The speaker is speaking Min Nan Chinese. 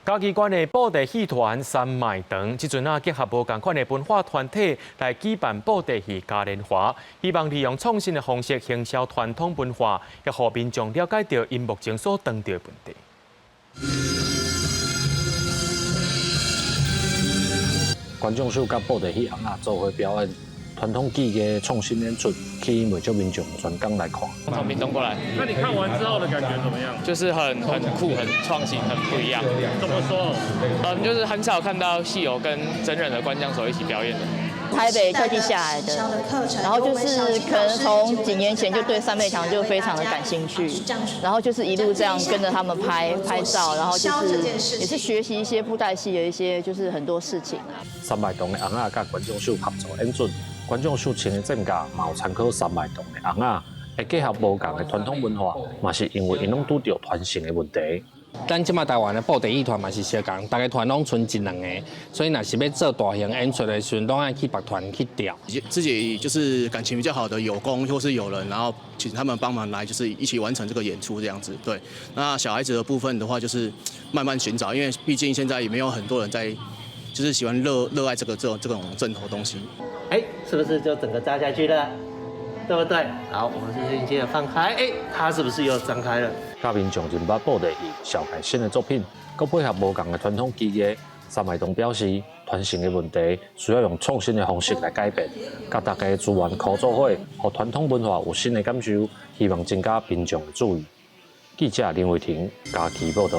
嘉義縣的布袋戲團三賣長，這陣啊結合無仝款的文化團體來舉辦布袋戲嘉年華，希望利用創新的方式行銷傳統文化，予民眾了解著𪜶目前所當著的問題。觀眾秀佮布袋戲尪仔做伙表演，傳統技藝創新演出，吸引袂少民眾專工來看。從屏東過來。那你看完之後的感覺怎麼樣？就是很酷、很創新、很不一樣。怎麼說？嗯，就是很少看到戲偶跟真人的觀將手一起表演的。台北特地下來的，然後就是可能從幾年前就對三昧堂就非常的感興趣，然後就是一路這樣跟着他們拍拍照，然後就是也是學習一些布袋戲的一些就是很多事情啊。三賣堂的尪仔佮觀將手合作演出，觀將手穿的戰甲嘛有參考三賣堂的尪仔，會結合無仝的傳統文化，嘛是因為𪜶攏拄著傳承的問題。咱這馬台灣的布袋戲團嘛是相仝，逐个團攏賰一兩個，所以若是欲做大型演出的時陣，攏愛去別團去調。自己就是感情比較好的友工或是友人，然後請他們幫忙來，就是一起完成這個演出這樣子。對，那小孩子的部分的話，就是慢慢尋找，因為畢竟現在也沒有很多人在，就是喜歡熱愛這種陣頭東西。哎，是不是就整個扎下去了？對不對？好，我們是輕輕的放開，哎，它是不是又張開了？佮民眾認捌布袋戲，紹介新的作品，閣配合無仝的傳統技藝，三賣堂表示，傳承的問題需要用創新的方式來改變，佮大家資源合作伙，予傳統文化有新的感受，希望增加民眾的注意。記者林偉霆嘉義報導。